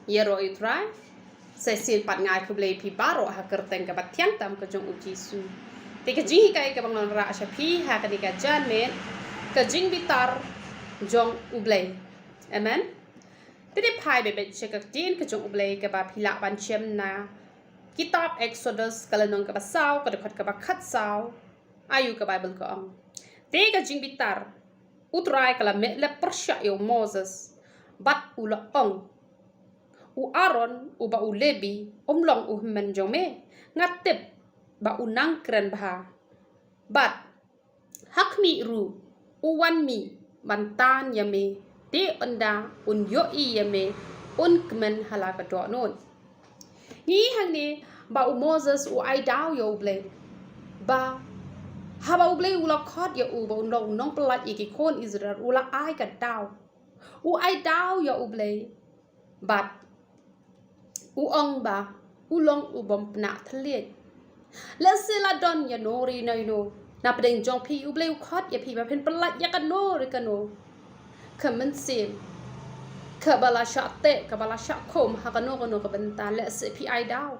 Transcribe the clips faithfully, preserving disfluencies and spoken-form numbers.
Ïaroh ïa u Trai. Sa shisien pat nga ai khublei ïa phi baroh ha ka kyrteng kaba thiang tam ka jong u Jisu. Te ka jinghikai kaba ngan wanrah sha phi ha kane ka janmiet, ka jingbitar jong U Blei. Amen. Te dei phai beit beit sha ka ktien ka jong U Blei kaba phi lah ban shem na kitab Exodus ka lynnong kaba saw, ka dkhot kaba khatsaw. Aiu ka Baibl ka ong. Te ka jingbitar U Trai ka la meh lep pyrshah ïa u Moses, bad u la ong, u Aaron uba u Lebi um long u hynmen jong me, nga tip ba u nang kren bha. Bad ha khmih ruh u wan mih ban tan ïa me, te ynda un ïohi ïa me un kmen ha la ka dohnud. Ngi hangne ba u Moses u ai daw ïa U Blei, ba haba U Blei u la khot ïa u ba un long u nongpyllait ïa ki khun Israel, u la ai ka daw. U ai daw ïa U Blei, bad u ong ba u long u bym pynah thylliej. Lehse la don ïa no re na ïa no na pdeng jong phi, U Blei u khot ïa phi ba phin pyllait ïa kano re kano ka mynsiem kaba la shah teh, kaba la shah khum ha kano kano ka bynta. Lehse phi ai daw,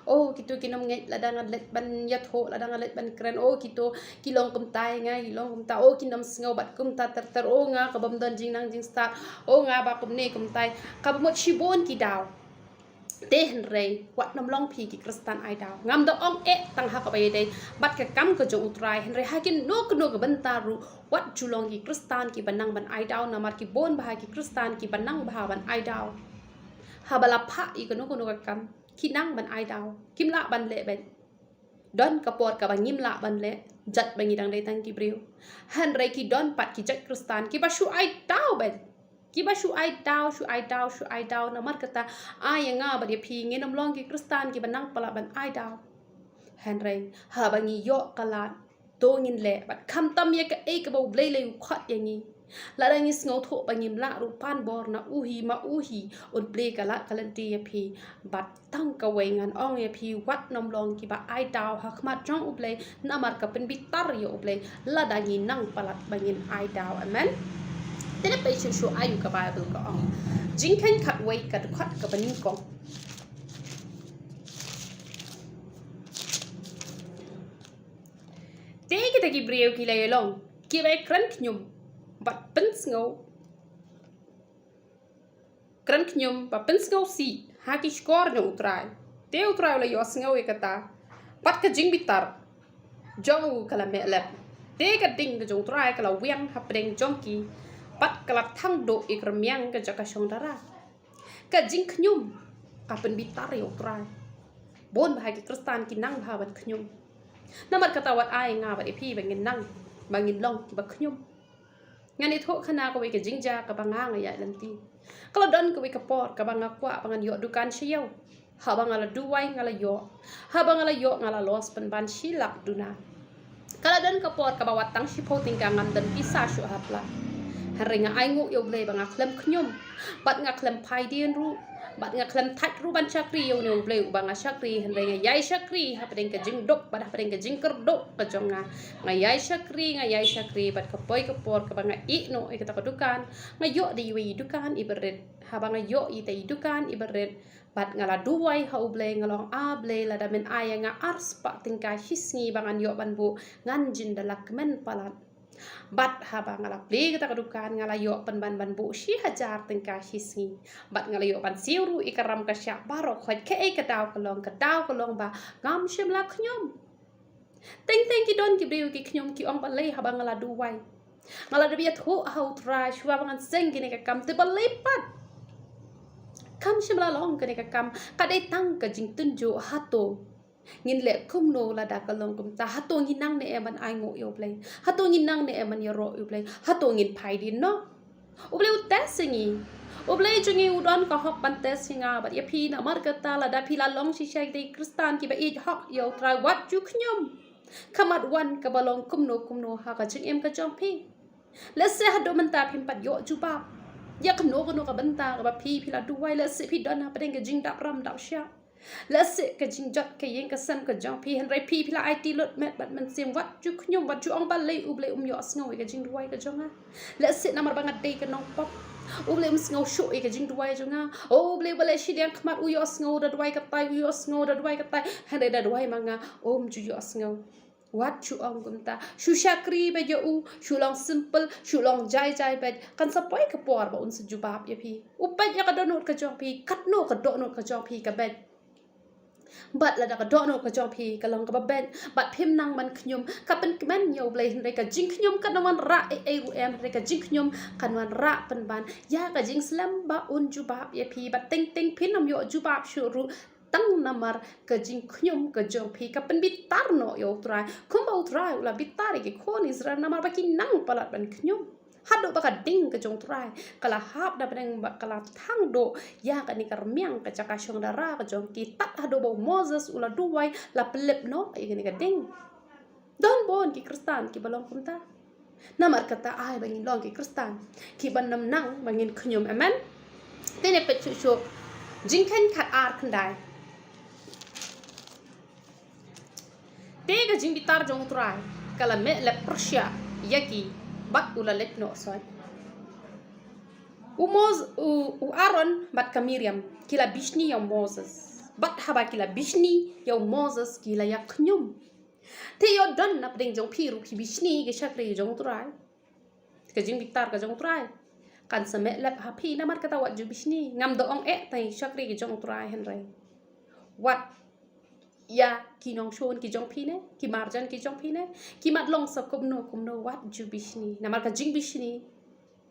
o kito ki nongngeit, lada nga leit ban ïathuh, lada nga leit ban kren, o kito ki long kumtai, nga ki long kumta, o ki nang sngew bad kumta ter ter, o nga ka bym don jingnang jingstad, o nga ba kumne kumtai, kaba mut shibun ki daw. Te hynrei wat nym long phi ki Khristan ai daw. Ngam da ong eh tang ha kaba ïadei bad ka kam ka jong U Trai, hynrei ha kino kino ka bynta ruh wat ju long ki Khristan kiba nang ban ai daw, namar ki bun bha ki Khristan kiba nang bha ban ai daw. Haba la phah ïa kano kano ka kam, ki nang ban ai daw, kim lah ban leh beit. Don ka por kaba ngim lah ban leh, jait ba ngi dang dei tang ki briew. Hynrei ki don pat ki jait Khristan kiba shu ai daw beit. Kiba shu ai daw, shu ai daw, shu ai daw, namar kata, ai ïa nga bad ïa phi, ngin ym long ki Khristan kiba nang palat ban ai daw. Hynrei haba ngi ïoh ka lad, to ngin leh bad khamtam ïa kaei kaba U Blei lei u khot ïa ngi. Lada ngi sngewthuh ba ngim lah ruh, pan bor na u hi ma u hi, un plie ka lad ka lynti ïa phi. Bad tang kawei ngan ong ïa phi, wat nym long kiba ai daw ha khmat jong U Blei, namar ka pynbitar ïa U Blei lada ngi nang palat ba ngin ai daw. Amen. Te nep peit shuh shuh aiu ka Baibl ka ong. Jingkheiñ khatwei ka dkhot kaba nyngkong. Te kita ki briew ki la ïalong kiba kren khñium bad pynsngew, kren khñium bad pynsngewsih ha ki shkor jong U Trai. Te U Trai u la ïohsngew ïa kata, bad ka jingbitar jong u ka la meh lep. Te ka ding ka jong U Trai ka la wiang hapdeng jong ki, bad ka la thang duh ïa ka rmiang ka jaka shong dara. Ka jingkhñium ka pynbitar ïa U Trai. Bun bha ki Khristan ki nang bha ban khñium. Namar kata wat ai nga bad ïa phi ba ngin nang, ba ngin long kiba khñium. Ngan ïathuh khana kawei ka jingjia kaba nga nga ïaid lynti. Ka la don kawei ka por kaba nga kwah ba ngan ïoh dukan sha ïew. Haba nga la duwai nga la ïoh. Haba nga la ïoh nga la los pynban shi lak duna. Ka la don ka por kaba wat tang shiphew tyngka ngam don pisa shuh ha pla. Hynrei nga ainguh ïa U Blei ba nga khlem khñium, bad nga khlem phai dien ruh, bad nga khlem thait ruh ban shakri ïa une U Blei uba nga shakri, hynrei nga ïai shakri hapdeng ka jingduk bad hapdeng ka jingkyrduh ka jong nga. Nga ïai shakri, nga ïai shakri, bad ka poi ka por kaba nga ïeh noh ïa kata ka dukan, nga ïoh da iwei i dukan iba rit. Haba nga ïoh ïa ita i dukan iba rit, bad nga la duwai ha U Blei, nga la ong, A Blei, lada men ai ïa nga ar spah tyngka shi sngi ba ngan ïoh ban buh, ngan jin da la kmen palat. Bad haba nga la plie kata ka dukan, nga la ïoh pynban ban buh shi hajar tyngka shi sngi. Bad nga la ïoh ban siew ruh ïa ka ram ka shah baroh khoit. Kaei ka daw ka long? Ka daw ka long ba ngam shym la khñium. Teng teng ki don ki briew ki khñium, ki ong, balei haba nga la duwai, nga la dep ïathuh ha U Trai shuwa ba ngan seng kane ka kam, te balei pat kam shym la long kane ka kam? Ka dei tang ka jingtynjuh, hato ngin leh kumno lada ka long kumta? Hato ngin nang ne em ban ainguh ïa U Blei? Hato ngin nang ne em ban ïaroh ïa U Blei? Hato ngin phai dien noh? U Blei u test ïa ngi. U Blei jong ngi u don ka hok ban test ïa nga bad ïa phi. Namar kata, lada phi la long shisha kita i Khristan kiba ïeit hok ïa U Trai, wat ju khñium. Ka mat wan kaba long kumno kumno ha ka jingim ka jong phi. Lehse haduh mynta phim pat ïoh jubab ïa kano kano ka bynta kaba phi, phi la duwai. Lehse phi don hapdeng ka jingdap ram dap shah. Lehse ka jingjot ka ïing ka sem ka jong phi, hynrei phi, phi la aiti lut met bad mynsiem. Wat ju khñium, wat ju ong, balei U Blei um ïohsngew ïa ka jingduwai ka jong nga? Lehse namar ba nga dei ka nongpop. U Blei um sngew shuh ïa ka jingduwai jong nga. O Blei, balei shiliang khmat u ïohsngew da duwai katai, u ïohsngew da duwai katai, hynrei da duwai ma nga um ju ïohsngew. Wat ju ong kumta. Shu shakri beit ïa u, shu long simple, shu long jai jai beit. Kan sa poi ka por ba un sa jubab ïa phi. U peit ïa ka dohnud ka jong phi, katno ka dohnud ka jong phi ka beit. Bad lada ka dohnud ka jong phi ka long kaba beit, bad phim nang ban khñium, ka pynkmen ïa U Blei, hynrei ka jingkhñium kan wanrah ei ei ruh em, hynrei ka jingkhñium kan wanrah pynban ïa ka jingslem ba un jubab ïa phi, bad teng teng phin ym ïoh jubab shuh ruh, tang namar ka jingkhñium ka jong phi ka pynbitar noh ïa U Trai. Kumba U Trai u la bitar ïa ki khun Israel namar ba ki nang palat ban khñium. Haduh ba ka ding ka jong U Trai ka la hap da bneng, ba ka la thang duh ïa kane ka rmiang ka jaka shong dara ka jong ki, tad haduh ba u Moses u la duwai, la pynlip noh ïa kane ka ding. Don bun ki Khristan kiba long kumta. Namar kata ai ba ngin long ki Khristan kiban ym nang ba ngin khñium. Amen. Te ne peit shuh shuh Jingkheiñ khat ar khyndai. Te ka jingbitar jong U Trai ka la meh lep pyrshah ïa ki, bad u la leit noh soit. U Mos-, u, u Aaron bad ka Miriam ki la bishni ïa u Moses. Bad haba ki la bishni ïa u Moses ki la ïa khñium. Te ïoh don na pdeng jong phi ruh ki bishni ki shakri jong U Trai. Ka jingbitar ka jong U Trai kan sa meh lep ha phi, namar kata wat ju bishni. Ngam da ong eh tang shakri ki jong U Trai, hynrei wat ïa ki nongshun ki jong phi ne, ki marjan ki jong phi ne, ki mat long sa kumno kumno, wat ju bishni. Namar ka jingbishni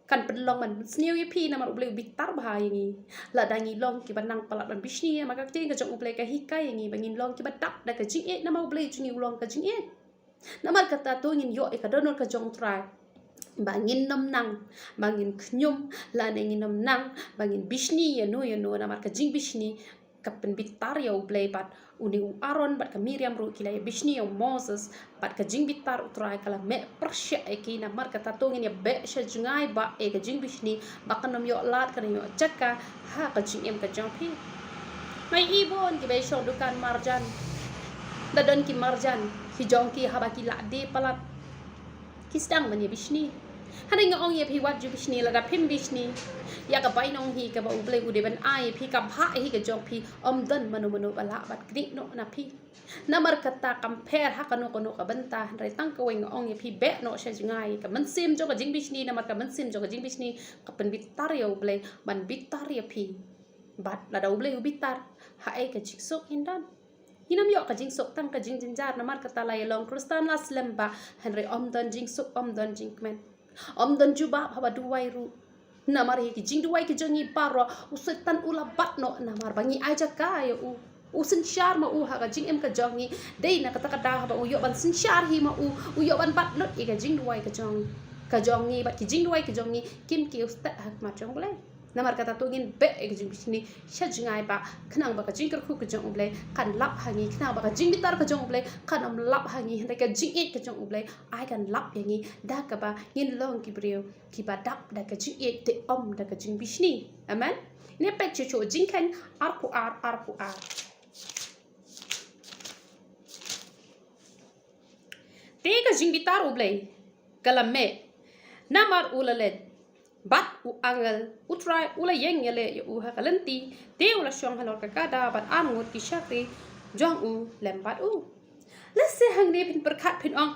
kan pynlong ban sniew ïa phi, namar U Blei u bitar bha ïa ngi. Lada ngi long kiba nang palat ban bishni, namar ka ktien ka jong U Blei ka hikai ïa ngi ba ngin long kiba dap da ka jingïeit, namar U Blei jong ngi u long ka jingïeit. Namar kata to ngin ïoh ïa ka dohnud ka jong U Trai ba ngin ym nang ba ngin khñium, lane ngin ym nang ba ngin bishni ïano ïano, namar ka jingbishni ka pynbitar ïa U Blei. Bad une u Aaron bad ka Miriam ruh ki la ïa bishni ïa u Moses, bad ka jingbitar U Trai ka la meh pyrshah ïa ki. Namar kata to ngin ïa beh sha jngai ba ïa ka jingbishni ba kan ym ïoh lad, kan ym ïoh jaka ha ka jingim ka jong phi. Nga i bun kiba ïa shong dukan marjan. Da don ki marjan ki jong ki, haba ki la die palat ki sdang ban ïa bishni. Hynrei nga ong ïa phi, wat ju bishni. Lada phim bishni ïa ka bainong hi kaba U Blei u dei ban ai ïa phi, ka bhah hi ka jong phi, ym don mano mano ba lah ban knieh noh na phi. Namar kata kam pher ha kano kano ka bynta, hynrei tang kawei nga ong ïa phi, beh noh sha jngai ka mynsiem jong ka jingbishni, namar ka mynsiem jong ka jingbishni ka pynbitar ïa U Blei ban bitar ïa phi. Bad lada U Blei u bitar, haei ka jingsuk ngin don? Ngin ym ïoh ka jingsuk, tang ka jingjynjar. Namar kata la ïa long Khristan la slem bha, hynrei ym don jingsuk, ym don jingkmen, ym don jubab haba duwai ruh. Namar ïa ki jingduwai ki jong ngi baroh u Soitan u la bat noh, namar ba ngi ai jaka ïa u. U synshar ma u ha ka jingim ka jong ngi. Dei na kata ka daw haba u ïoh ban synshar hi ma u, u ïoh ban bat lut ïa ka jingduwai ka jong, ka jong ngi, bad ki jingduwai ki jong ngi kim kiew stet ha khmat jong U Blei. Namar kata to ngin beh ïa ka jingbishni sha jngai bha, khnang ba ka jingkyrkhu ka jong U Blei kan lap ha ngi, khnang ba ka jingbitar ka jong U Blei kan ym lap ha ngi, hynrei ka jingïeit ka jong U Blei ai kan lap ïa ngi, da kaba ngin long ki briew kiba dap da ka jingïeit, te ym da ka jingbishni. Amen. Ngin peit shuh shuh Jingkheiñ arphew ar, arphew ar. Te ka jingbitar U Blei ka la meh, namar u la leit bad u angel U Trai u la ïeng ïaleh ïa u ha ka lynti. Te u la shong halor ka kada bad arngut ki shakri jong u lem bad u. Lehse hangne phin pyrkhat, phin ong,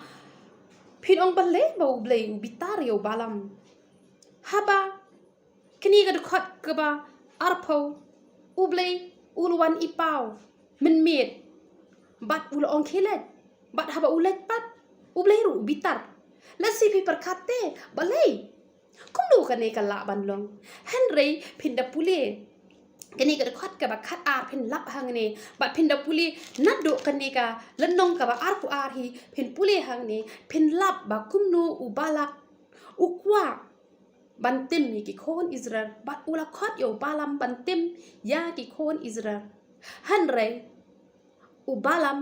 phin ong, balei ba U Blei u bitar ïa u Balaam? Haba kane ka dkhot kaba arphew, U Blei u la wan i paw mynmiet bad u la ong khie leit, bad haba u leit pat U Blei ruh u bitar. Lehse phi pyrkhat te, balei? Kumno kane ka lah ban long? Hynrei phin da pule kane ka dkhot kaba khat ar, phin lap hangne, bad phin da pule naduh kane ka lynnong kaba arphew ar hi, phin pule hangne, phin lap ba kumno u Balak u kwah ban tim ïa ki khun Israel, bad u la khot ïa u Balaam ban tim ïa ki khun Israel. Hynrei u Balaam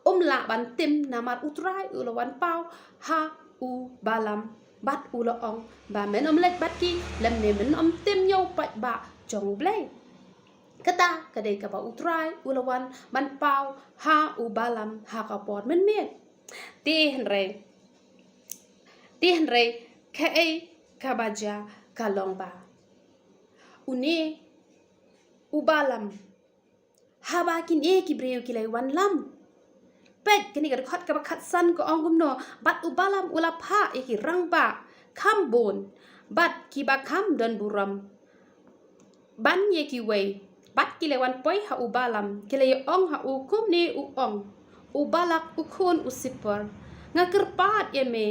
um lah ban tim, namar U Trai u la wan paw ha u Balaam bad u la ong ba men ym leit bad ki, lymne men ym tim ïa u paidbah jong U Blei. Kata ka dei kaba U Trai u la wan ban paw ha u Balaam ha ka por mynmiet. Te hynrei, te hynrei kaei kaba jia ka long ba une u Balam, haba kine ki briew ki la wan lam. Peit, kane ka dkhot kaba khatsan ka ong kumno, bad u Balam u la phah ïa ki rangbah kham bun, bad kiba kham don burom ban ïa kiwei, bad ki la wan poi ha u Balam, ki la ïa ong ha u kumne u ong: U Balak u khun u Sipor, nga kyrpad ïa me,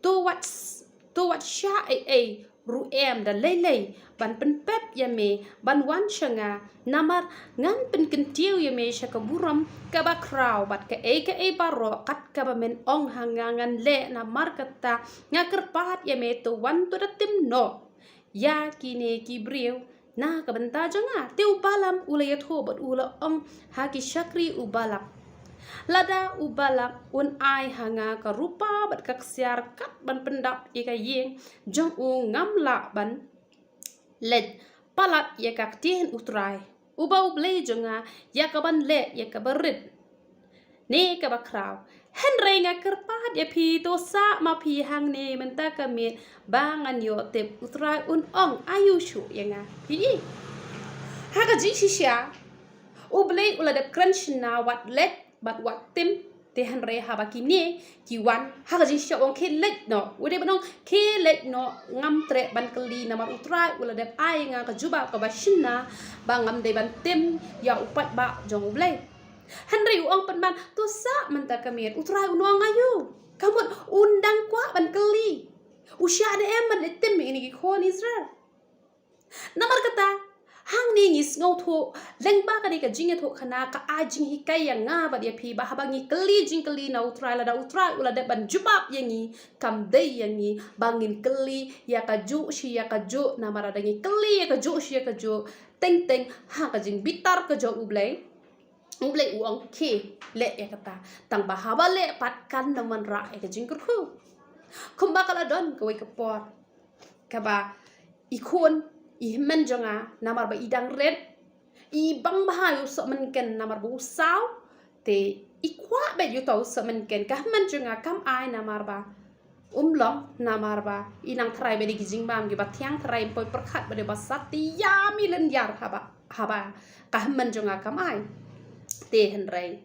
to wat s-, to wat shah ei ei ruh em da lei lei ban pynpep ïa me ban wan sha nga, namar ngan pynkyntiew ïa me sha ka burom kaba khraw, bad kaei kaei baroh kat kaba men ong ha nga ngan leh, namar kata nga kyrpad ïa me, to wan, to da tim noh ïa kine ki briew na ka bynta jong nga. Te u Balam u la ïathuh bad u la ong ha ki shakri u Balak: Lada u Balak un ai ha nga ka rupa bad ka ksiar kat ban pyndap ïa ka ïing jong u, ngam lah ban leit palat ïa ka ktien U Trai uba U Blei jong nga, ïa kaban leh ïa kaba rit ne kaba khraw. Hynrei nga kyrpad ïa phi, to sah ma phi hangne mynta ka miet ba ngan ïoh tip U Trai un ong aïu shuh ïa nga. Phi i, ha ka jingshisha U Blei u la dep kren shynna wat leit bad wat tim. Te hynrei haba kine ki wan ha ka jingshisha u ong khie leit noh. U dei ban ong khie leit noh, ngam treh ban kylli, namar U Trai u la dep ai nga ka jubab kaba shynna ba ngam dei ban tim ïa u paidbah jong U Blei. Hynrei u ong pynban, to sah mynta ka miet. U Trai un ong aïu? Ka mut un dang kwah ban kylli, u shah ne em ban leit tim ïa kine ki khun Israel. Namar kata, hangne ngi sngewthuh lyngba kane ka jingïathuhkhana, ka ai jinghikai ïa nga bad ïa phi ba haba ngi kylli jingkylli na U Trai, lada U Trai u la dep ban jubab ïa ngi, kam dei ïa ngi ba ngin kylli ïa kajuh shi ïa kajuh, namar lada ngi kylli ïa kajuh shi ïa kajuh, teng teng ha ka jingbitar ka jong U Blei, U Blei u ong khie leh ïa kata, tang ba haba leh pat kan ym wanrah ïa ka jingkyrkhu. Kumba ka la don kawei ka por kaba i khun, i hynmen jong nga, namar ba i dang rit, i bang bha ïa u sohmynken namar ba u saw. Te i kwah beit ïa uta u sohmynken, ka hynmen jong nga kam ai namar ba um long, namar ba i nang tharai ba dei ki jingbam kiba thiang tharai, ym poi pyrkhat ba dei ba sat, te ïam i lynñiar haba, haba ka hynmen jong nga kam ai. Te hynrei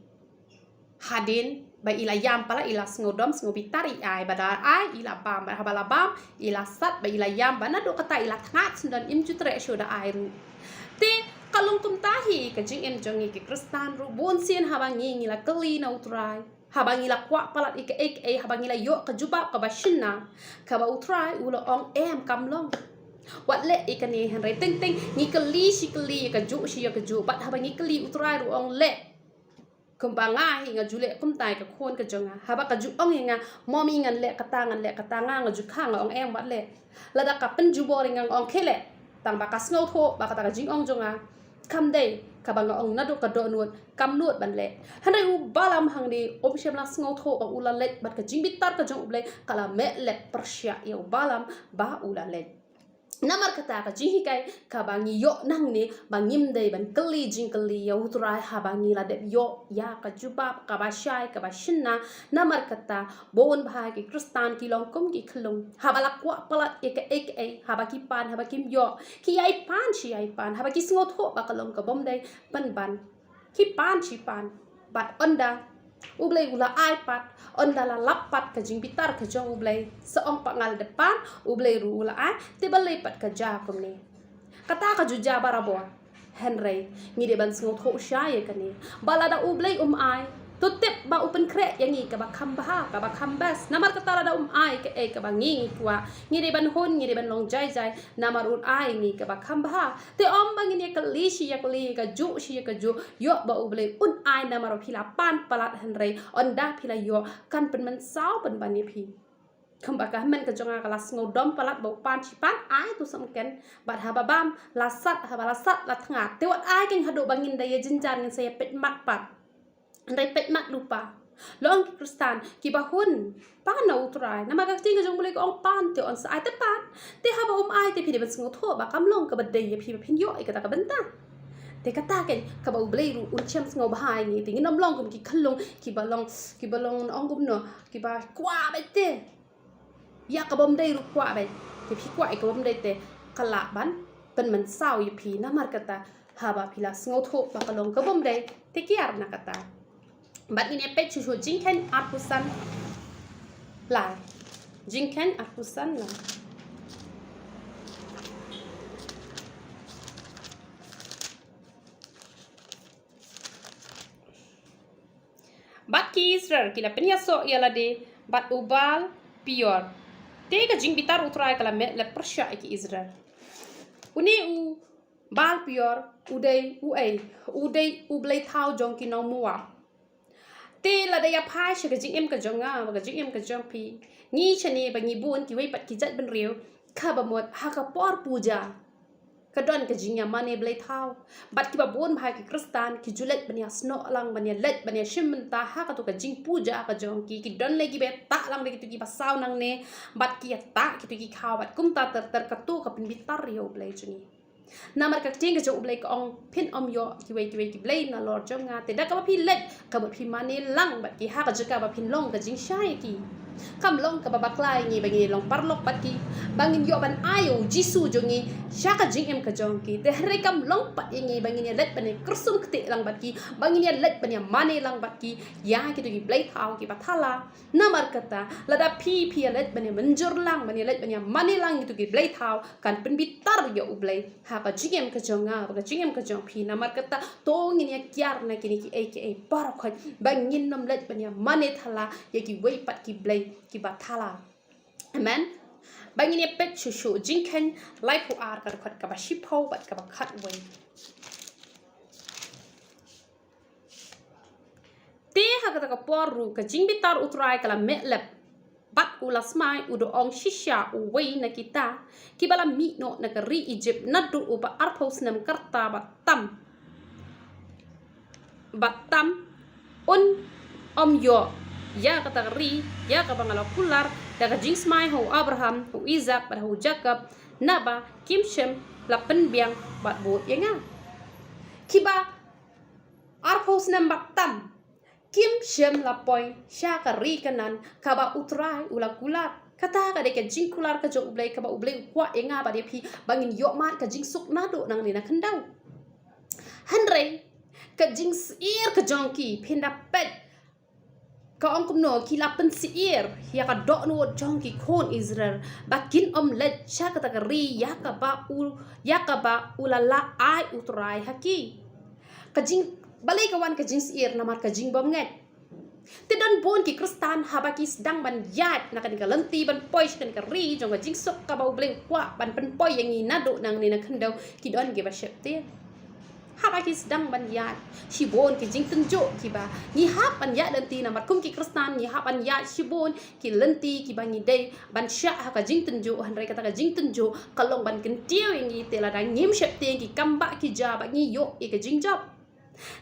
hadien ba i la ïam palat, i la sngewdom sngewbitar, i ai, ba da ai i la bam, bad haba la bam i la sat, ba i la ïam, ba naduh kata i la thngat syndon, im ju treh shuh da ai ruh. Te ka long kumta hi ka jingim jong ngi ki Khristan ruh, bun sien haba ngi, ngi la kylli na U Trai, haba ngi la kwah palat ïa kaei kaei, haba ngi la ïoh ka jubab kaba shynna, kaba U Trai u la ong em, kam long, wat leh ïa kane. Hynrei teng teng ngi kylli shi kylli ïa kajuh shi ïa kajuh, bad haba ngi kylli U Trai ruh u ong leh. Kumba nga hi nga ju leh kumta ïa ka khun ka jong nga. Haba ka ju ong ïa nga, Mommy, ngan leh kata, ngan leh kata, nga, nga ju kha, nga ong em, wat leh. Lada ka pynjubor ïa nga, nga ong khie leh. Tang ba ka sngewthuh ba kata ka jingong jong nga kam dei kaba nga ong naduh ka dohnud, kam nud ban leh. Hynrei u Balam hangne um shym la sngewthuh ba u la leit, bad ka jingbitar ka jong U Blei ka la meh lep pyrshah ïa u Balam ba u la leit. Namar kata ka jinghikai kaba ngi ïoh nangne, ba ngim dei ban kylli jingkylli ïa U Trai haba ngi la dep ïoh ïa ka jubab kaba shai kaba shynna. Namar kata bun bha ki Khristan ki long kum ki khyllung, haba la kwah palat ïa kaei kaei, haba ki pan, haba kim ïoh, ki ïai pan shi ïai pan, haba ki sngewthuh ba ka long ka bym dei, pynban ki pan shi pan. Bad ynda U Blei u la ai pat, ynda la lap pat ka jingbitar ka jong U Blei, sa ong pat nga la dep pan, U Blei ruh u la ai, te balei pat ka jia kumne? Kata ka ju jia barabor. Hynrei ngi dei ban sngewthuh shai ïa kane, ba lada U Blei um ai, to tip ba u pynkhreh ïa ngi kaba kham bha, kaba kham best. Namar kata lada um ai kaei kaba ngi ngi kwah, ngi dei ban hun, ngi dei ban long jai jai, namar un ai ïa ngi kaba kham bha. Te ym ba ngin ïa kylli shi ïa kylli, ïa kajuh shi ïa kajuh, ïoh ba U Blei un ai namar ba phi la pan palat, hynrei ynda phi la ïoh kan pynmynsaw pynban ïa phi. Kumba ka hynmen ka jong nga ka la sngewdom palat ba u pan shi pan, ai uta u sohmynken, bad haba bam la sat, haba la sat la thngat. Te wat ai keiñ haduh ba ngin da ïa jynjar, ngin sa ïa peit mat pat. Hynrei peit mat lypa. La ong ki Khristan kiba hun, pan na U Trai. Namar ka ktien ka jong U Blei ka ong pan, te yn sa ai te pan. Te haba um ai te phi dei ban sngewthuh ba kam long kaba dei ïa phi ba phin ïoh ïa kata ka bynta. Te kata keiñ kaba U Blei ruh un shem sngewbha ïa ngi. Te ngin ym long kum ki khyllung kiba long, kiba long, ong kumno, kiba kwah beit te ïa ka bym dei ruh, kwah beit. Te phi kwah ïa ka bym dei te ka lah ban pynmynsaw ïa phi, namar kata haba phi la sngewthuh ba ka long ka bym dei, te kiar na kata. Bad ngin ïa peit shuh shuh Jingkheiñ arphew san lai. Jingkheiñ arphew san lai. Bad ki Israel ki la pynïasoh ïa lade bad u Baal Peor. Te ka jingbitar U Trai ka la meh lep pyrshah ïa ki Israel. Une u Baal Peor u dei uei? U dei u blei thaw jong ki nong Moab. Te lada ïa phai sha ka jingim ka jong nga bad ka jingim ka jong phi, ngi shane bad ngi bun kiwei pat ki jaitbynriew, kaba mut ha ka por puja ka don ka jingïamane blei thaw. Bad kiba bun bha ki Khristan ki ju leit ban ïa snoh lang, ban ïa leit ban ïa shim bynta ha katu ka jingpuja ka jong ki. Ki don lei kiba tah lang da kitu kiba saw nangne, bad ki ïa tah kitu ki khaw, bad kumta ter ter. Katu ka pynbitar ïa U Blei jong ngi. Namar ka ktien ka jong U Blei ka ong, phin ym ïoh kiwei kiwei ki blei nalor jong nga. Te da kaba phi leit, kaba phi mane lang bad ki ha ka jaka ba phin long ka jingshai ïa ki, kam long kaba bakla ïa ngi ba ngin long paralok bad ki, ba ngin ïoh ban ai ïa U Jisu jong ngi sha ka jingim ka jong ki. Te hynrei kam long pat ïa ngi ba ngin ïa leit ban ïa kyrsum ktieh lang bad ki, ba ngin ïa leit ban ïa mane lang bad ki ïa kitu ki blei thaw kiba thala. Namar kata, lada phi, phi ïa leit ban ïa mynjur lang, ban ïa leit ban ïa mane lang ïa kitu ki blei thaw, kan pynbitar ïa U Blei ha ka jingim ka jong nga bad ka jingim ka jong phi. Namar kata, to ngin ïa kiar na kine kiei kiei baroh khoit, ba ngin ym leit ban ïa mane thala ïa kiwei pat ki blei kiba thala. Amen. Ba ngin ïa peit shuh shuh Jingkheiñ laiphew ar, ka dkhot kaba shiphew bad kaba khatwei. Te ha kata ka por ruh ka jingbitar U Trai ka la meh lep, bad u la smai, u da ong shisha uwei na kita kiba la mih noh na ka ri Ijipt naduh u ba arphew snem ka rta ba tam, ba tam, un ym ïoh ïa kata ka ri ïa kaba nga la kular da ka jingsmai ha u Abraham, ha u Isaak bad ha u Jakob, naba kim shym la pynbiang bad bud ïa nga. Kiba arphew snem ba tam kim shym la poi sha ka ri Kanaan kaba U Trai u la kular. Kata ka dei ka jingkular ka jong U Blei, kaba U Blei u kwah ïa nga bad ïa phi ba ngin ïoh mad ka jingsuk naduh nangne na khyndew. Hynrei ka jingsyier ka jong ki, phin da peit ka ong kumno, ki la pynsyier ïa ka dohnud jong ki khun Israel ba kin ym leit sha kata ka ri ïa kaba u, ïa kaba u la lah ai U Trai ha ki. Ka jing, balei ka wan ka jingsyier? Namar ka jingbymngeit. Te don bun ki Khristan haba ki sdang ban ïaid na kane ka lynti ban poi sha kane ka ri jong ka jingsuk kaba U Blei u kwah ban pynpoi ïa ngi naduh nangne na khyndew, ki don kiba sheptieng. Haba ki sdang ban ïaid, shibun ki jingtynjuh kiba ngi hap ban ïaid lynti, namar kum ki Khristan ngi hap ban ïaid shibun ki lynti kiba ngi dei ban shah ha ka jingtynjuh. Hynrei kata ka jingtynjuh ka long ban kyntiew ïa ngi, te lada ngim sheptieng ki kam ba ki jia ba ngi ïoh ïa ka jingjop.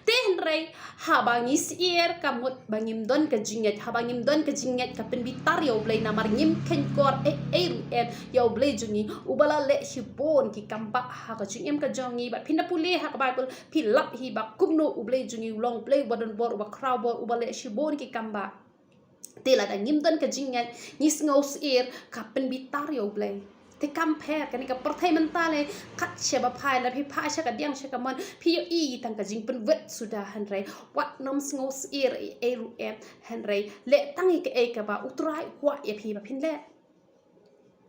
Te hynrei haba ngi syier ka mut ba ngim don ka jingngeit, haba ngim don ka jingngeit ka pynbitar ïa U Blei, namar ngim kheiñ kor ei ei ruh em ïa U Blei jong ngi uba la leh shibun ki kam ba ha ka jingim ka jong ngi. Bad phin da pule ha ka Baibl, phi lap hi ba kumno U Blei jong ngi u long Blei uba don bor, uba khraw bor, uba leh shibun ki kam ba. Te lada ngim don ka jingngeit, ngi sngewsyier, ka pynbitar ïa U Blei. Te kam pher, kane ka pyrthei mynta lei kat shaba phai, lada phi phai sha kadiang sha kamon phi ïohi tang ka jingpynwit suda, hynrei wat nym sngewsyier ei ei ruh em, hynrei leh tang ïa kaei kaba U Trai u kwah ïa phi ba phin leh.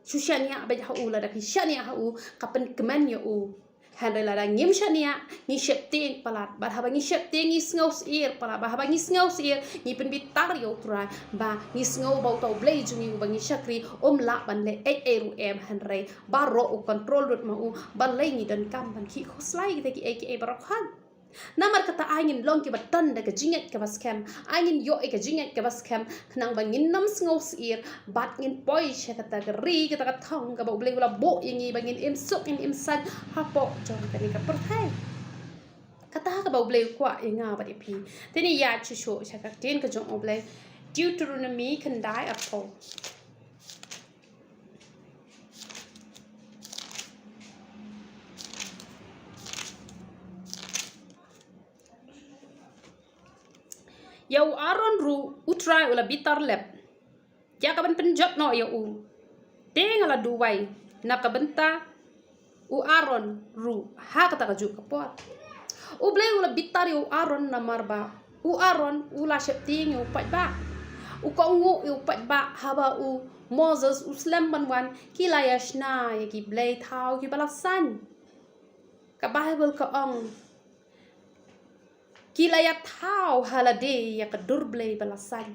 Shu shaniah beit ha u, lada phi shaniah ha u ka pynkmen ïa u. Hynrei lada ngim shaniah, ngi sheptieng palat. Bad haba ngi sheptieng ngi sngewsyier palat. Bad haba ngi sngewsyier ngi pynbitar ïa U Trai. Ba ngi sngew ba uta U Blei jong ngi uba ngi shakri um lah ban leh ei ei ruh em, hynrei baroh u kontrol lut ma u. Balei ngi donkam ban khih khuslai kita kiei kiei baroh khoit? Namar kata ai ngin long kiba don da ka jingngeit kaba skhem. Ai ngin ïoh ïa ka jingngeit kaba skhem khnang ba ngin nym sngewsyier bad ngin poi sha kata ka ri, kata ka thong kaba U Blei u la buh ïa ngi ba ngin im suk ngin im sait hapoh jong kane ka pyrthei. Kata kaba U Blei u kwah ïa nga bad ïa phi. Te ngin ïaid shuh shuh sha ka ktien ka jong U Blei. Deuteronomy khyndai arphew. Ïa u Aaron ruh U Trai u la bitar lep ïa kaban pynjot noh ïa u. Te nga la duwai na ka bynta U Aaron ruh ha kata ka juh ka por. U Blei u la bitar ïa u Aaron namar ba u Aaron u la sheptieng ïa u paidbah. U kohnguh ïa u paidbah haba u Moses u slem ban wan, ki la ïa shna ïa ki blei thaw kiba la saiñ. Ka Baibl ka ong, ki la ïa thaw ha lade ïa ka dur blei ba la saiñ.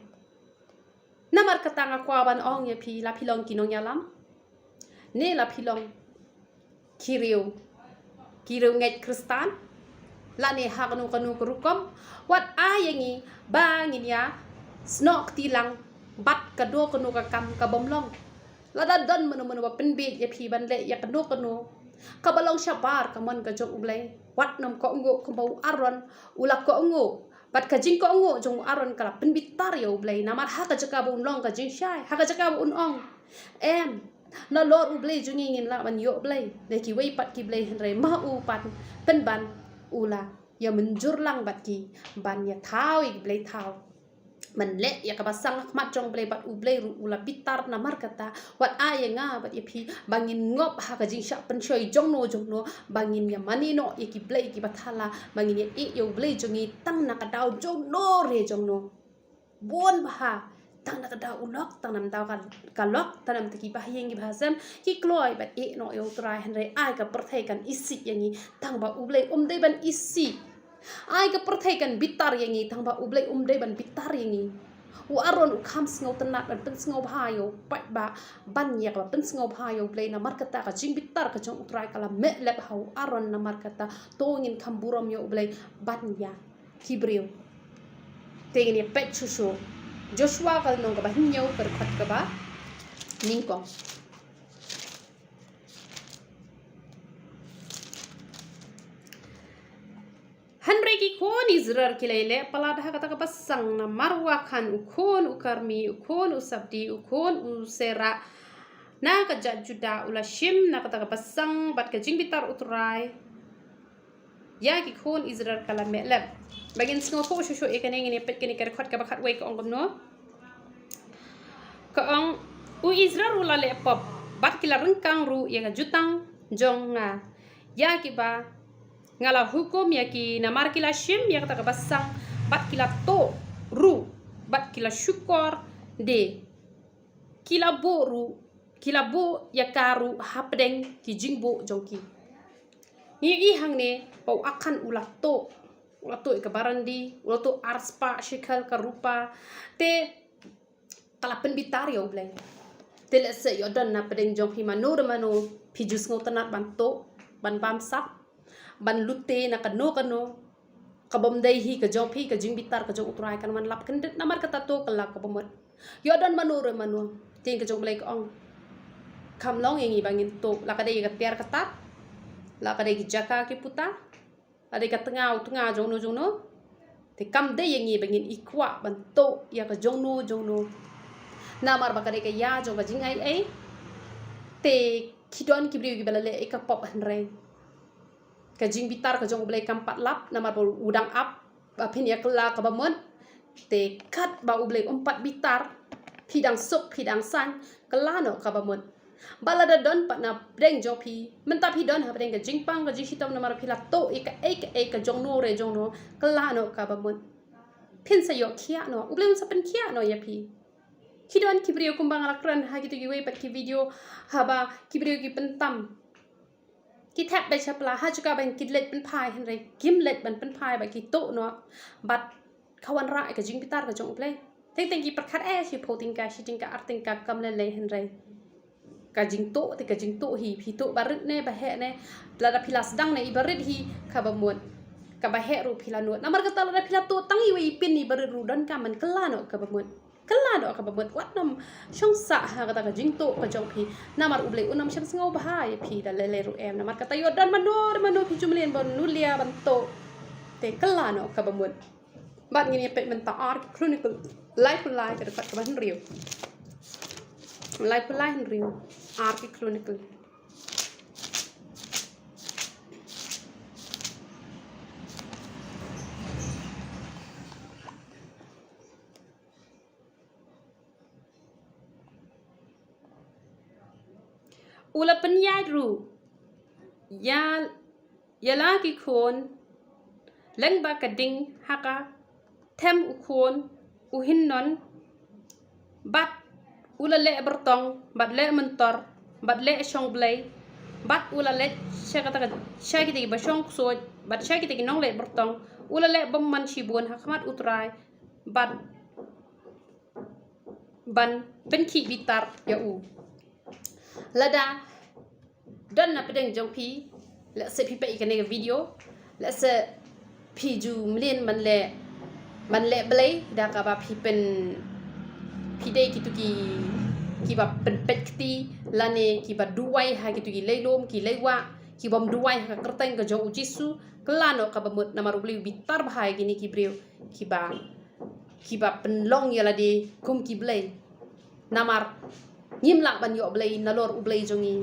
Namar kata nga kwah ban ong ïa phi, la phi long ki nongïalam ne la phi long ki riew, ki riewngeit Khristan, lane ha kano kano ka rukom, wat ai ïa ngi ba ngin ïa snoh kti lang bad kano kano ka kam ka bym long. Lada don mano mano ba pynbiej ïa phi ban leh ïa kano kano kaba long shabar ka mon ka jong U Blei, wat nym kohnguh kumba u Aaron u la kohnguh. Bad ka jingkohnguh jong u Aaron ka la pynbitar ïa U Blei, namar ha ka jaka ba un long ka jingshai, ha ka jaka ba un ong, em, nalor U Blei jong ngi ngin lah ban ïoh blei, ne kiwei pat ki blei, hynrei ma u pat pynban u la ïa mynjur lang bad ki ban ïa thaw ïa ki blei thaw, ban leh ïa kaba sang ha khmat jong U Blei, bad U Blei ruh u la bitar. Namar kata wat ai ïa nga bad ïa phi ba ngin ngop ha ka jingshah pynshoi jongno jongno, ba ngin ïa mane noh ïa ki blei kiba thala, ba ngin ïa ïeh ïa U Blei jong ngi tang na ka daw jongno re jongno. Bun bha, tang na ka daw u lok, tang na ka daw ka, ka lok, tang na ka daw ki bahaïing ki bahasem, ki kloi bad ïeh noh ïa U Trai, hynrei ai ka pyrthei kan isih ïa ngi tang ba U Blei um dei ban isih. Ai ka pyrthei kan bitar ïa ngi tang ba U Blei um dei ban bitar ïa ngi. U Aaron u kham sngewtynnat ban pynsngewbha ïa u paidbah ban ïa kaba pynsngewbha ïa U Blei, namar kata ka jingbitar ka jong U Trai ka la meh lep ha u Aaron. Namar kata to ngin kham burom ïa U Blei ban ïa ki briew. Te ngin ïa peit shuh shuh Joshua ka lynnong kaba hynñiew, ka dkhot kaba nyngkong. Hynrei ki khun Israel ki la ïaleh palat ha kata ka basang, namar u Achan u khun u Karmi, u khun u Zabdi, u khun u Serah, na ka jaid Judah, u la shim na kata ka basang, bad ka jingbitar U Trai ïa ki khun Israel ka la meh lep. Ba ngin sngewthuh shuh shuh ïa kane, ngin ïa peit kane ka dkhot kaba khatwei, ka ong kumno. Ka ong, u Israel u la leh pop, bad ki la ryngkang ruh ïa ka jutang jong nga, ïa kiba nga la hukum ïa ki, namar ki la shim ïa kata ka basang, bad ki la tuh ruh, bad ki la shukor de, ki la buh ruh, ki la buh ïa ka ruh hapdeng ki jingbuh jong ki. Ngi ïohi hangne ba u Achan u la tuh, u la tuh ïa ka barandi, u la tuh arspah shekel ka rupa. Te ka la pynbitar ïa U Blei. Te lehse ïoh don na pdeng jong phi mano re mano phi ju sngewtynnat ban tuh, ban bamsap, ban lute na kano kano ka bym dei hi ka jong phi, ka jingbitar ka jong U Trai kan wan lap kyndit. Namar kata to kylla kaba mut. Ïoh don mano re mano, te ka jong U Blei ka ong, kham long ïa ngi ba ngin tuh, la ka dei ïa ka tiar ka tar, la ka dei ki jaka ki puta, la dei ka tnga u tnga jongno jongno. Te kam dei ïa ngi ba ngin ïa kwah ban tuh ïa ka jongno jongno. Namar ba ka dei ka ïa jong ka jingai ei. Te ki don ki briew kiba la leh ïa ka pop, hynrei ka jingbitar ka jong U Blei kam pat lap, namar ba u dang ap ba phin ïa kylla kaba mut. Te katba U Blei um pat bitar, phi dang suk, phi dang saiñ, kylla noh kaba mut. Ba lada don pat na pdeng jong phi, mynta phi don hapdeng ka jingpang ka jingshitom, namar phi la tuh ïa kaei kaei ka jongno re jongno, kylla noh kaba mut. Phin sa ïoh khiah noh, U Blei un sa pynkhiah noh ïa phi. Ki don ki briew kumba nga la kren ha kito kiwei pat ki video, haba ki briew ki pyntam, ki thep beit sha pla, ha jaka ban ki leit pynphai, hynrei kim leit ban pynphai, ba ki tuh noh, bad ka wanrah ïa ka jingbitar ka jong U Blei. Teng teng ki pyrkhat, eh, shiphew tyngka, shi tyngka, ar tyngka, kam lei lei, hynrei ka jingtuh te ka jingtuh hi, phi tuh barit ne baheh ne, lada phi la sdang ne i barit hi, kaba mut, kaba heh ruh phi la nud. Namar kata lada phi la tuh tang iwei i pin i barit ruh donkam ban kylla noh kaba mut. Kylla noh kaba mut, wat nym shong sah ha kata ka jingtuh ka jong phi. Namar U Blei un nym shym sngewbha ïa phi da lei lei ruh em. Namar kata ïoh don mano re mano phi ju mlien ban nulia ban tuh, te kylla noh kaba mut. Bad ngin ïa peit mynta Ar ki Chronicle laiphew lai ka dkhot kaba hynriew. Laiphew lai hynriew, Ar ki Chronicle. U la pynïaid ruh Ïa, ïa la ki khun, leng ba ka ding ha ka them u khun u Hinnon, bad u la leh byrtong, bad leh myntor, bad leh shong blei, bad u la leh sha kata ka, sha kita ki ba shong ksuid, bad sha kita ki nongleh byrtong, u la leh bym man shibun ha khmat U Trai, bad ban pynkhih bitar ïa u. Lada don na pdeng jong phi, lehse phi peit ïa kane ka video, lehse phi ju mlien ban leh, ban leh blei da kaba phi pyn, phi dei kitu ki, kiba pynpeit kti lane kiba duwai ha kitu ki lei lum ki lei wah, ki bym duwai ha ka kyrteng ka jong U Jisu. Kylla noh kaba mut, namar U Blei u bitar bha ïa kine ki briew kiba, kiba pynlong ïa lade kum ki blei. Namar ngim lah ban ïoh blei nalor U Blei jong ngi.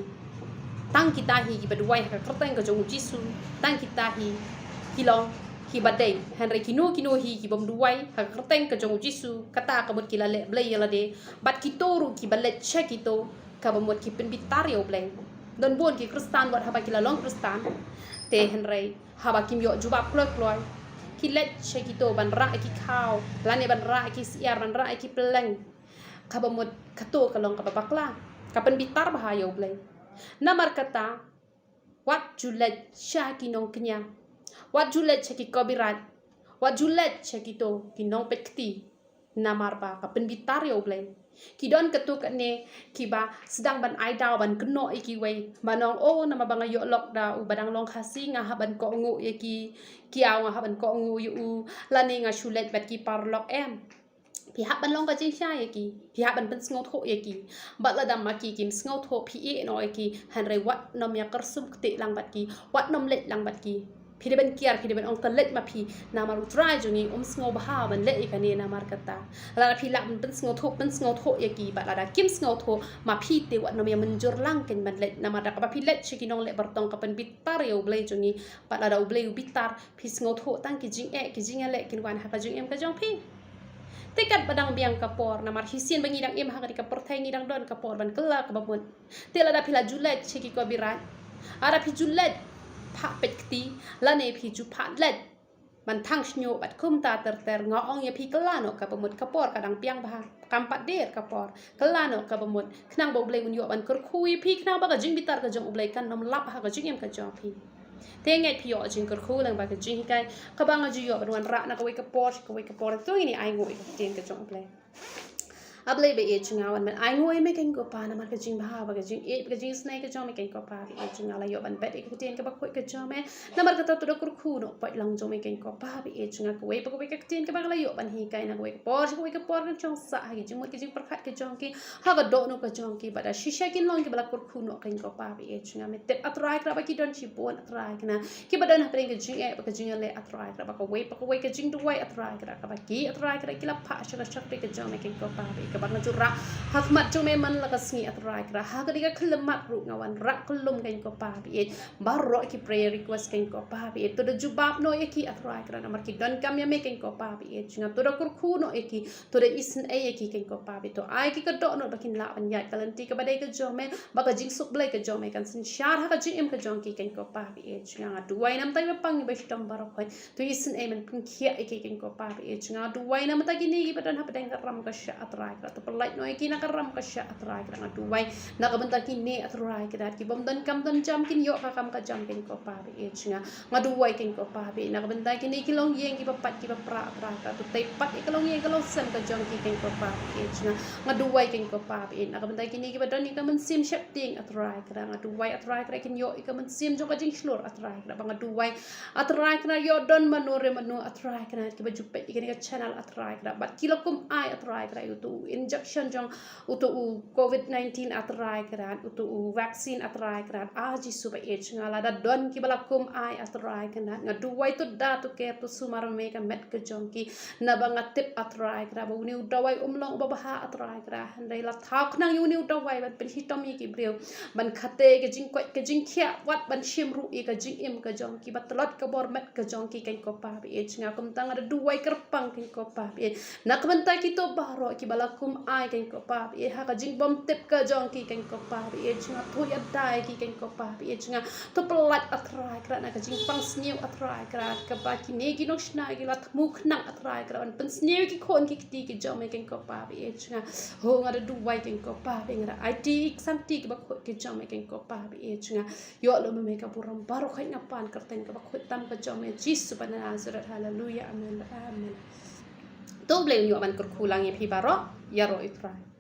Tang kita hi kiba duwai ha ka kyrteng ka jong U Jisu, tang kita hi ki long kiba dei. Hynrei kino kino hi ki bym duwai ha ka kyrteng ka jong U Jisu, kata ka mut ki la leh blei ïa lade. Bad kito ruh kiba leit sha kito, kaba mut ki pynbitar ïa U Blei. Don bun ki Khristan wat haba ki la long Khristan, te hynrei haba kim ïoh jubab kloi kloi, ki leit sha kito ban rah ïa ki khaw, lane ban rah ïa ki syiar, ban rah ïa ki pylleng. Kaba mut kato ka long kaba bakla, ka pynbitar bha ïa U Blei. Namar kata, wat ju leit sha ki nongkñia, wat ju leit sha ki copyright, wat ju leit sha kito ki nongpeit kti. Namar ba ka pynbitar ïa U Blei. Ki don katto katne kiba sdang ban ai daw ban kynnoh ïa kiwei, ban ong, oh, namar ba nga ïoh lok da u ba dang long Khasi, nga hap ban kohnguh ïa ki kiaw, nga hap ban kohnguh ïa u, lane nga shu leit bad ki paralok. Em, phi hap ban long ka jingshai ïa ki, phi hap ban pynsngewthuh ïa ki. Bad lada ma ki kim sngewthuh, phi ïeh noh ïa ki, hynrei wat nym ïa kyrsum ktieh lang bad ki, wat nym leit lang bad ki. Phi dei ban kiar, phi dei ban ong, to leit ma phi, namar U Trai jong ngi um sngewbha ban leh ïa kane. Namar kata, lada phi lah ban pynsngewthuh, pynsngewthuh ïa ki. Bad lada kim sngewthuh, ma phi te wat nym ïa mynjur lang kein ban leit. Namar da kaba phi leit sha ki nongleh byrtong, ka pynbitar ïa U Blei jong ngi. Bad lada U Blei u bitar, phi sngewthuh, tang ki jingeh ki jingïaleh kin wan ha ka jingim ka jong phi. Te katba dang biang ka por, namar shisien ba ngi dang im ha kane ka pyrthei ngi dang don ka por ban kylla kaba mut. Te lada phi la ju leit sha ki copyright, lada phi ju leit phah peit kti, lane phi ju phah leit ban thang shñiuh bad kumta ter ter, nga ong ïa phi, kylla noh kaba mut, ka por ka dang biang bha, kam pat der ka por. Kylla noh kaba mut, khnang ba U Blei un ïoh ban kyrkhu ïa phi, khnang ba ka jingbitar ka jong U Blei kan nym lap ha ka jingim ka jong phi. Te ngeit phi ïoh jingkyrkhu lyngba ka jinghikai kaba nga ju ïoh ban wanrah na kawei ka por sha kawei ka por. To ngin ïa ainguh ïa ka ktien ka jong U Blei. A Blei ba ïeit jong nga, wan ban ainguh ïa me keiñ ko Pa, namar ka jingbha bad ka jingïeit bad ka jingisynei ka jong me keiñ ko Pa ba ïeit jong nga. La ïoh ban bet ïa ka ktien kaba khuid ka jong me. Namar kata to da kyrkhu noh poi lang jong me keiñ ko Pa ba ïeit jong nga, kawei pa kawei ka ktien kaba nga la ïoh ban hikai na kawei ka por sha kawei ka por, kan shong sah ha ki jingmut ki jingpyrkhat ka jong ki, ha ka dohnud ka jong ki, bad da shisha kin long kiba la kyrkhu noh keiñ ko Pa ba ïeit jong nga. Me tip A Trai Kynrad ba ki don shibun A Trai Kynrad kiba don hapdeng ka jingeh bad ka jingïaleh A Trai Kynrad, ba kawei pa kawei ka jingduwai A Trai Kynrad kaba ki A Trai Kynrad ki la phah sha ka shakri ka jong me keiñ ko Pa ba ïeit, kaba nga ju rah ha khmat jong me man la ka sngi A Trai Kynrad. Ha kane ka khyllipmat ruh nga wanrah kyllum keiñ ko Pa ba ïeit, baroh ki prayer request keiñ ko Pa ba ïeit, to da jubab noh ïa ki A Trai Kynrad, namar ki donkam ïa me keiñ ko Pa ba ïeit jong nga. To da kyrkhu noh ïa ki, to da isynei ïa ki keiñ ko Pa ba ïeit, to ai ki ka dohnud ba kin lah ban ïaid ka lynti kaba dei ka jong me, ba ka jingsuk Blei ka jong me kan synshar ha ka jingim ka jong ki keiñ ko Pa ba ïeit jong nga. Nga duwai na bynta kiba pang kiba shitom baroh khoit, to isynei ban pynkhiah ïa ki keiñ ko Pa ba ïeit jong nga. Nga duwai na bynta kine kiba don hapdeng ka ram ka shah A Trai Kynrad, to pynlait noh ïa ki na ka ram ka shah A Trai Kynrad. Nga duwai na ka bynta kine A Trai Kynrad ki bym don kam don jam kin ïoh ka kam ka jam keiñ ko Pa ba ïeit jong nga. Nga duwai keiñ ko Pa ba ïeit na ka bynta kine ki longïing kiba pait kiba pra A Trai Kynrad, to tei pat ïa ka longïing ka longsem ka jong ki keiñ ko Pa ba ïeit jong nga. Nga duwai keiñ ko Pa ba ïeit na ka bynta kine kiba don ïa ka mynsiem sheptieng A Trai Kynrad. Nga duwai A Trai Kynrad kin ïoh ïa ka mynsiem jong ka jingshlur A Trai Kynrad, ba nga duwai A Trai Kynrad ïoh don mano re mano A Trai Kynrad kiba ju peit ïa kane ka channel A Trai Kynrad, bad ki la kum ai A Trai Kynrad ïa uto u injection jong uto u covid nineteen A Trai Kynrad, uto u vaccine A Trai Kynrad. A Jisu ba ïeit jong nga, lada don kiba la kum ai A Trai Kynrad, nga duwai to da to ker to sumar me ka met ka jong ki, naba nga tip A Trai Kynrad ba une u dawai um long uba bha A Trai Kynrad, hynrei la thaw khnang ïa une u dawai ban pynshitom ïa ki briew, ban khate ka jingkoit ka jingkhiah, wat ban shim ruh ïa ka jingim ka jong ki, ba tlot ka bor met ka jong ki keiñ ko Pa ba ïeit jong nga. Kumta nga da duwai kyrpang keiñ ko Pa ba ïeit na ka bynta kito baroh kiba la Kum ai keiñ ko Pa ba ïeit ha ka jingbymtip ka jong ki keiñ ko Pa ba ïeit jong nga, to ïada ïa ki keiñ ko Pa ba ïeit jong nga, to pyllait A Trai Kynrad na ka jingpang sniew A Trai Kynrad kaba kine ki nongshna ki la thmu khnang A Trai Kynrad ban pynsniew ïa ki khun ki kti ki jong me keiñ ko Pa ba ïeit jong nga. Ho nga da duwai keiñ ko Pa ba ïeit, nga da aiti ki santi kiba khuid ki jong me keiñ ko Pa ba ïeit jong nga. Ïoh lum me ka burom baroh, khuid nga pan kyrteng kaba khuid tam ka jong me Jisu ba na Nasareth. Haleluya, amen, amen. To Blei un ïoh ban kyrkhu lang ïa phi baroh, ïaroh ïa U Trai.